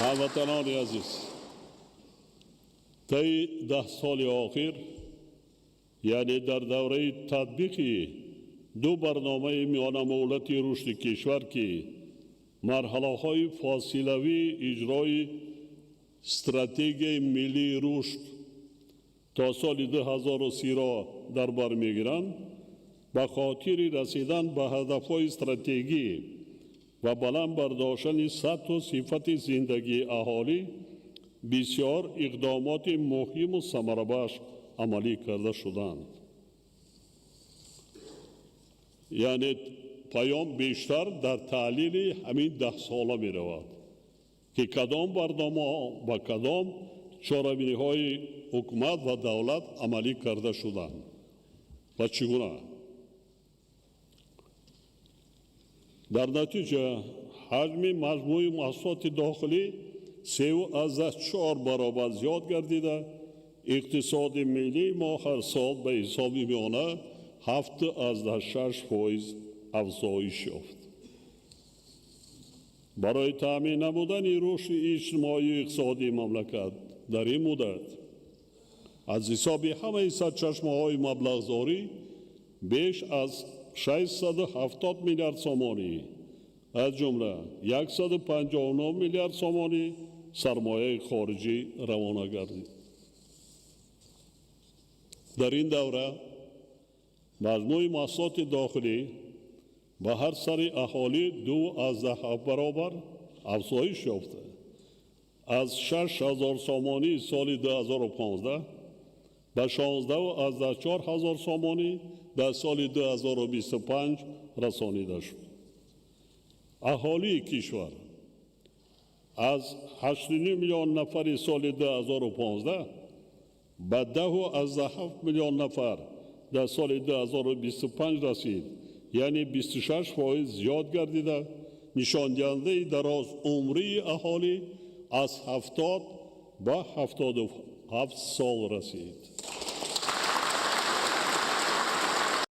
Ҳамватанони азиз, таи 10 соли охир, яъне дар давраи татбиқи ду барномаи миёнамуҳлати рушди кишвар, ки марҳалаҳои фосилавии иҷрои стратегияи миллии рушд то соли 2030-ро дар бар мегиранд, ба хотири расидан ба ҳадафҳои стратегӣ ва баланд бардоштани сатҳу сифати зиндагии аҳолӣ бисёр иқдомоти муҳиму самарабахш амалӣ карда шуданд. Яъне паём бештар дар таҳлили ҳамин 10 сола меравад, ки кадом барномаҳо ба кадом чорабиниҳои ҳукумат ва давлат амалӣ карда шуданд ва чӣ гуна. Дар натиҷа ҳаҷми маҷмӯи маҳсулоти дохилӣ 3,4 баробар зиёд гардида, иқтисоди миллии мо ҳар сол ба ҳисоби миёна 7,6% афзоиш ёфт. Барои таъмин намудани рушди иҷтимоию иқтисодии мамлакат дар ин муддат аз ҳисоби ҳамаи сарчашмаҳои маблағгузорӣ беш аз 670 миллиард сомонӣ, аз ҷумла 159 миллиард сомонӣ сармояи хориҷӣ равона гардид. Дар ин давра маҷмӯи маҳсулоти дохилӣ ба ҳар сари аҳолӣ 2,7 баробар афзоиш ёфта, аз 6000 сомонӣ соли 2015 ба 16,4 ҳазор сомонӣ дар соли 2025 расонида шуд. Аҳолии кишвар аз 8,5 миллион нафари соли 2015 ба 10,7 миллион нафар дар соли 2025 расид, яъне 26% зиёд гардида, нишондиҳандаи дарозумрии аҳолӣ аз 70 ба 77 сол расид.